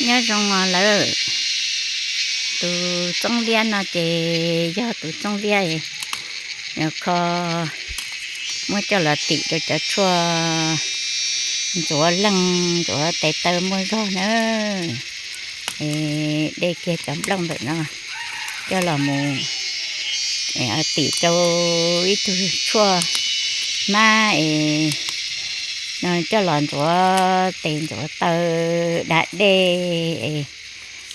Nyob zoo lawm, tus txoob liab no ces yog tus txoob liab kho muab coj los tim rau cov tshuaj ntxuav leeg ntxuav tes taw muaj zog na. De kiag cov nplooj ntawm no coj los mus tim rau ib tug tshuaj hmab es coj los ntxuav tes ntxuav taw da dej es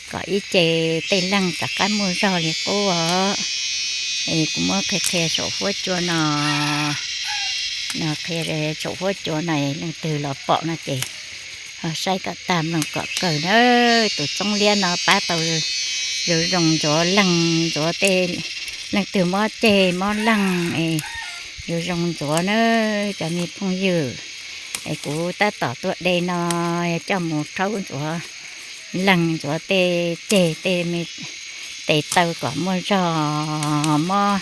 kom ib ce tej leeg rov qab muaj zog li qub os. Es kuv muab qhia qhia saum huab cua no, no qhia saum huab cua no leej twg los pom no ces ho saib kom tag mloog kom kawg na. Tus txoob liab no pab tau zoo zoo ntxuav leeg ntxuav tej, leej twg mob ceg mob leeg es zoo zoo ntxuav na cov me phooj ywg. Es kuv tab tom tuaj de no coj mus rhaub ntxuav leeg ntxuav tej ceg tej me tes taw kom muaj zog, mob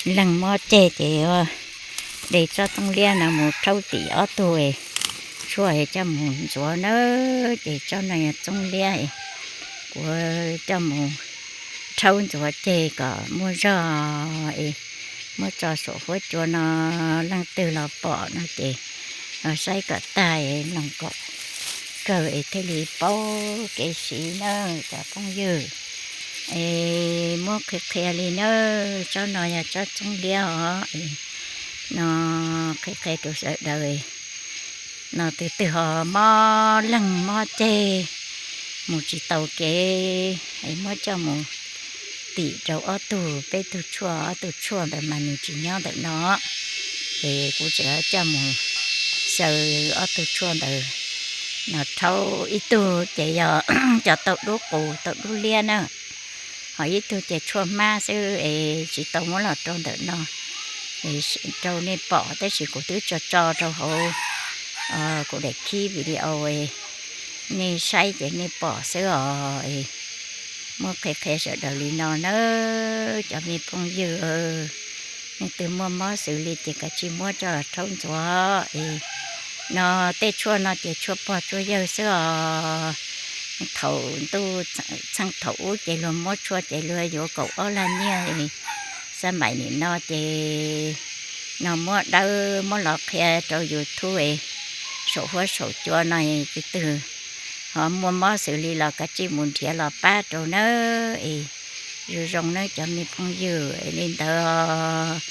leeg mob ceg ces de tsob txoob liab no mus rhaub tim ob tug tshuaj coj mus ntxuav na. Ces tsob no yog txoob liab, kuv coj mus rhaub ntxuav ceg kom muaj zog es muab tso saum huab cua no, leej twg los pom no ces saib kom tag mloog kom kawg es thiaj li paub kev siv na cov phooj ywg. Es muab qhia qhia li na, tsob no yog tsob txoob liab os. No qhia qhia rau sawv daws, no tus twg ho mob leeg mob ceg mus tsis tau kev es muab coj mus tim rau ob tug peb tug tshuaj, ob tug tshuaj ntawd mas nws tsis nyob ntawm no. Ces kuv tseem coj mus xyaw ob tug tshuaj ntawd no rhaub, ib tug ces yog cov tau dub qus tau dub liab na, ho ib tug ces tshuaj hmab xwb es tsis tau muab los rau ntawm no rau nej pom, tab sis kuv twb tso tso rau hauv kuv daim khib video nej saib ces nej pom xwb os. Muab qhia qhia sawv daws li no na cov me phooj ywg. Leej twg muaj mob xws li ces kav tsij muab coj los rhaub ntxuav es no tej tshuaj no ces tshuaj pog tshuaj yawg xwb os. Thaum ntuj txheej thaum ub ces luag muab tshuaj ces luag yuav kaum ob lag nyiaj, xab maim nim no ces no muab dawb muab los qhia rau YouTube es saum huab saum cua no tus twg ho muaj mob xws li los kav tsij mus nrhiav los pab rau nawb es zoo zoo nawb cov me phooj ywg. Li ntawd